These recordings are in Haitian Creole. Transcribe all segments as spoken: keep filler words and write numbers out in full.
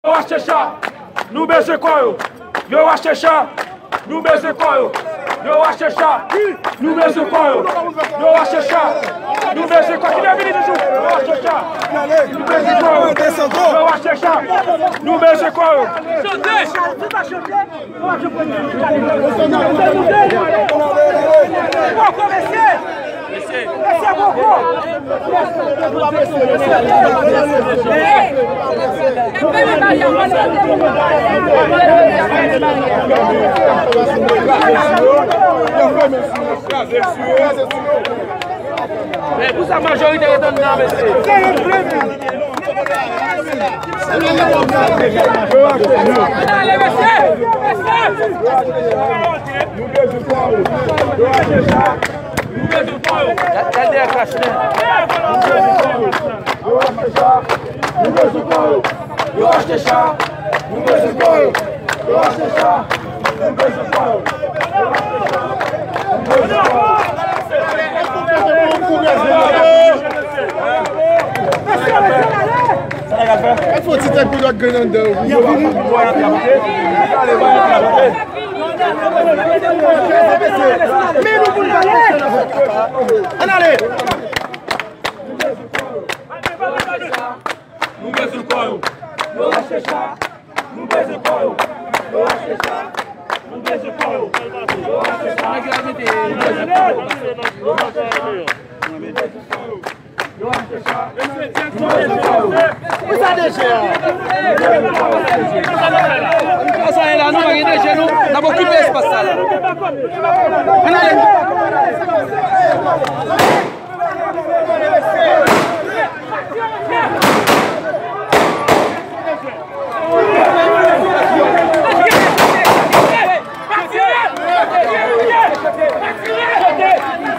Yo achte cha, nou bezwen kò yo. Yo achte cha, nou bezwen kò yo. Yo achte cha, nou bezwen kò yo. Yo achte cha, nou bezwen kò. Kite vini toujou. Yo achte cha, nou bezwen kò yo. Yo achte cha, nou bezwen kò yo. Men pou sa majorite ret anndan, mesye. Gade dèyè klas la. Yo achte cha, nou bezwen kò yo. Yo achte cha, nou bezwen kò yo. Fè yon ti tèt pou lòt grenn anndan yo. Ann ale! Nou bezwen kò yo. Yo achte cha. Nou bezwen kò yo. Yo achte cha. Nou bezwen kò yo. Yo achte cha. Nou bezwen kò yo. Yo achte cha. Nou bezwen kò yo. Yo achte cha. Nou bezwen kò yo. Pou sa deje a. Sa e la, nou pa gen deje, nou. N ap okipe espas sa la. Ann ale.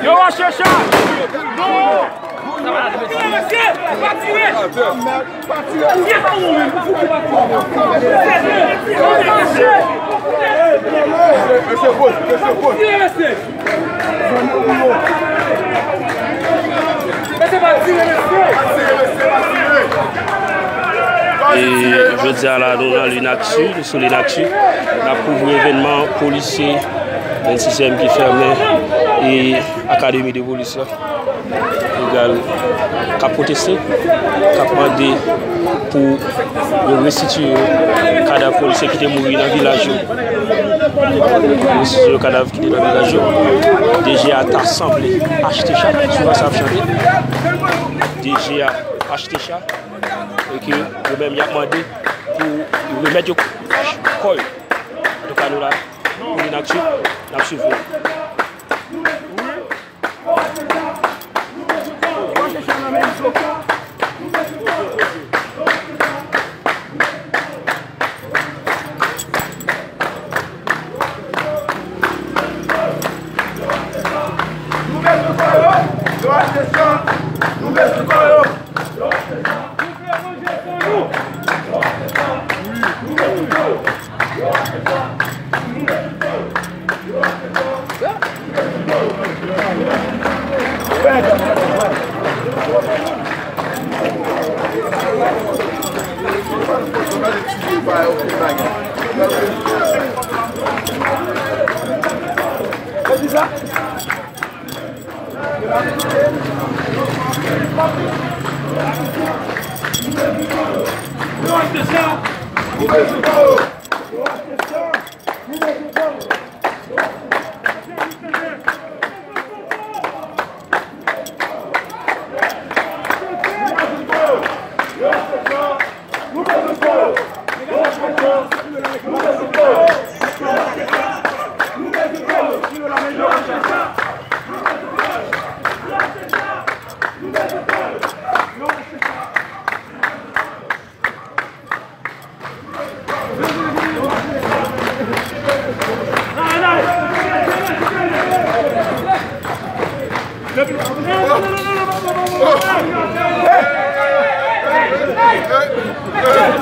Yo achte cha. Non. Mesye, pa tire. Mesye, pa tire. Tire, mesye. E jodi a la, nou nan Linaktu, nou sou Linaktu. N ap kouvri evènman polisye vennsizyèm ki fèmen e akademi de polis la. Egal, k ap pwoteste, k ap mande pou yo restitiye yo kadav polisye ki te mouri nan vilaj yo. Restitiye yo kadav ki te nan vilaj yo. D G A ta sanble achte cha, souvan sa ap chante. D G A achte cha, e ke yo menm y ap mande pou yo remèt yo kò yo. Antouka, nou la, nou vin aktif, n ap swiv nou.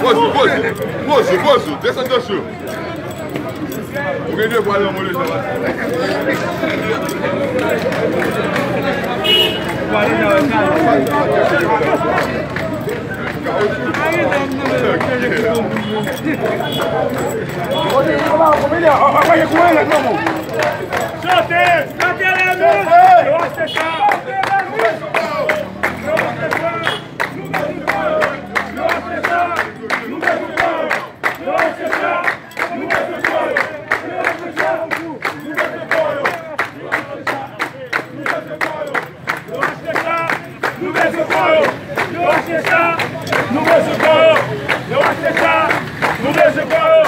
Poze, poze, poze, poze, desann dosye. Ou gen devwa nan mole sa. Chante! Lage la men! Yo, se sa! Yo, se sa! Nou bezwen kò yo! Nou bezwen kò yo! Nou bezwen kò yo! Yo achte sa! Nou bezwen kò yo! Yo achte sa! Nou bezwen kò yo!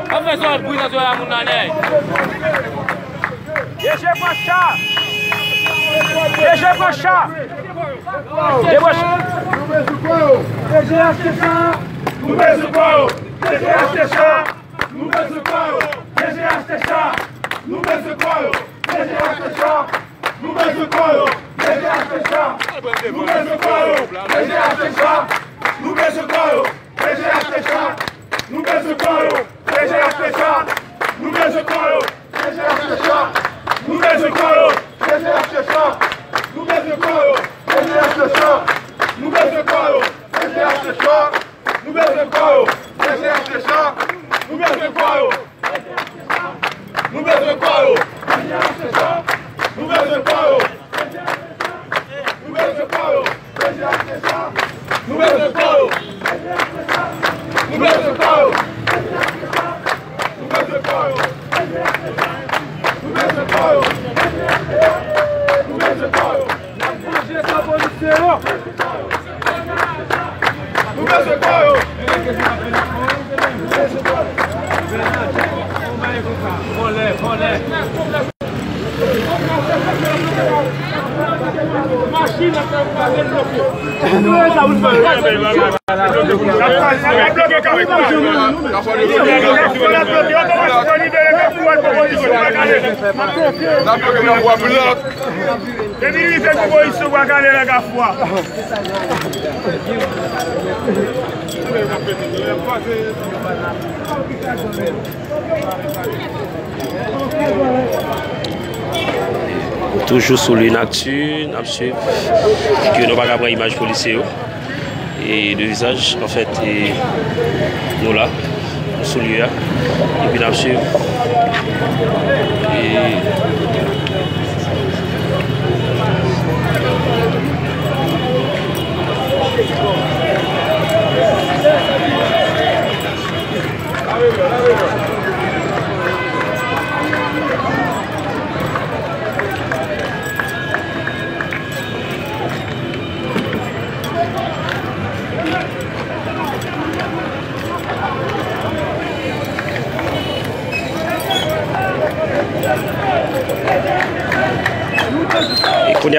An fè sòl bri nan zòrèy a moun nan nèg. Deje pran cha! Deje pran cha! Deje pran cha! Nou bezwen kò yo! Deje achte cha! Nou bezwen kò yo! Deje achte cha! Nou bezwen kò yo! Deje achte cha! Nou bezwen kò yo! Deje achte cha! Nou bezwen kò yo! Deje achte cha! Nou bezwen kò yo! Deje achte cha! Nou bezwen kò yo! Deje achte cha! Nou bezwen kò yo! Deje achte cha! Nou bezwen kò yo! Deje achte cha! Nou bezwen kò yo! Deje achte cha! Nou bezwen kò yo! Deje achte cha! Nou bezwen kò yo! Deje achte cha! Nou bezwen kò yo! Deje achte cha! Nou bezwen kò yo! Nou bezwen kò yo! Nou bezwen kò yo! Nou bezwen kò yo! Nou bezwen kò yo! Nou bezwen kò yo! Nou bezwen kò yo! Nou bezwen kò yo! Nou bezwen kò yo! N ap vanje sa polisye yo! Nou bezwen kò yo! Vòlè, vòlè. Machin ap fè kraze l bloke. Depi rive sou Moyiz sou Bwa Kale la gafwa. Toujou sou Lune Actu, n ap swiv. Ke nou pa ka pran imaj polisye yo. E de vizaj, anfèt, e nou la, nou sou lye a. Epi n ap swiv. E E kounye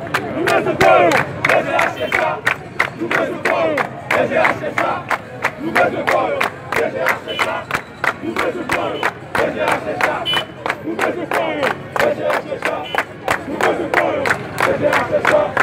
Nou bezwen kò yo. P J H se sa. Nou bezwen kò yo. P J H se sa. Nou bezwen kò yo. P J H se sa. Nou bezwen kò yo. P J H se sa. Nou bezwen kò yo. P J H se sa. Nou bezwen kò yo. P J H se sa.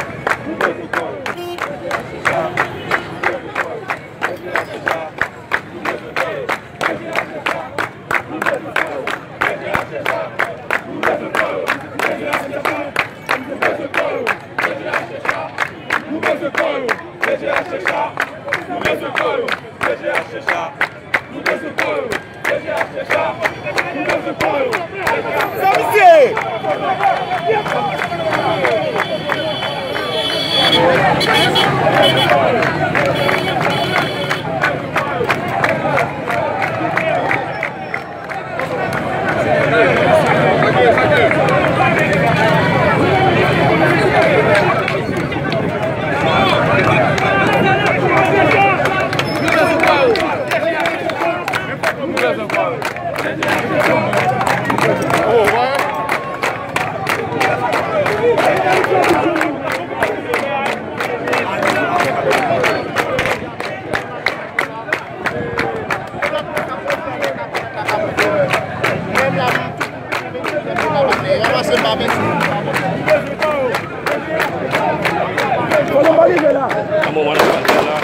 Nan moman n ap pale a la,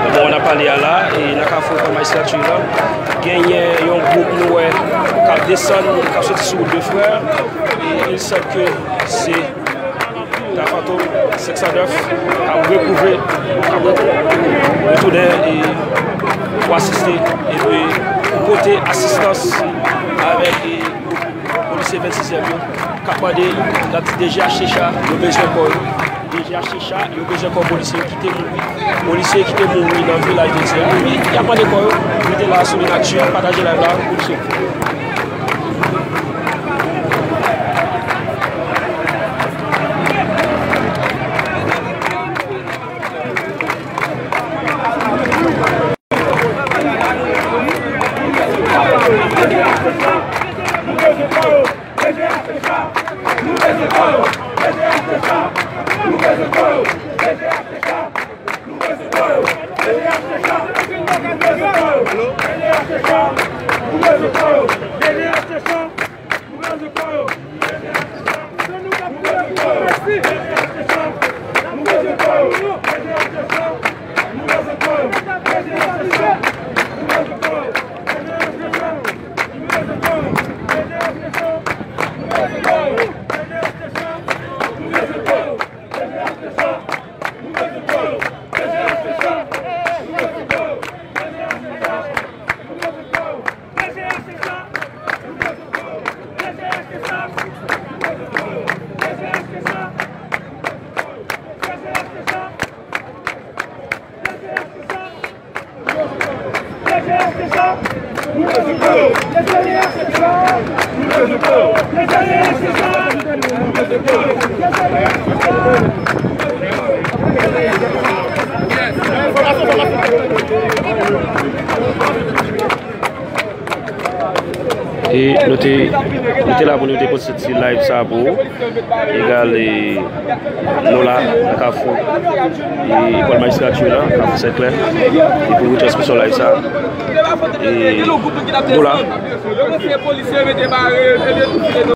nan moman n ap pale a la, e nan kafou Lekòl Majistati la, genyen yon gwoup nou wè k ap desann, k ap soti sou wout de Frè, e il semble que se Tafantom senk san nèf k ap rekouvre, k ap retounen e pou asiste epi pou pote asistans avèk e gwoup polisye vennsizyèm yo k ap mande, k ap di D G H Checha yo bezwen kò yo. D G H Checha yo bezwen kò polisye yo ki te mouri. Polisye ki te mouri nan vilaj de Diyèm. Epi y ap mande kò yo, rete la sou Linakti, pataje live la pou nou swiv. E nou te, nou te la pou nou te poste ti live sa pou ou. Egal, e, nou la nan Kafou, e, Lekòl Majistrati la, Kafou Sent Klè. E pou retransmisyon live sa. E nou la.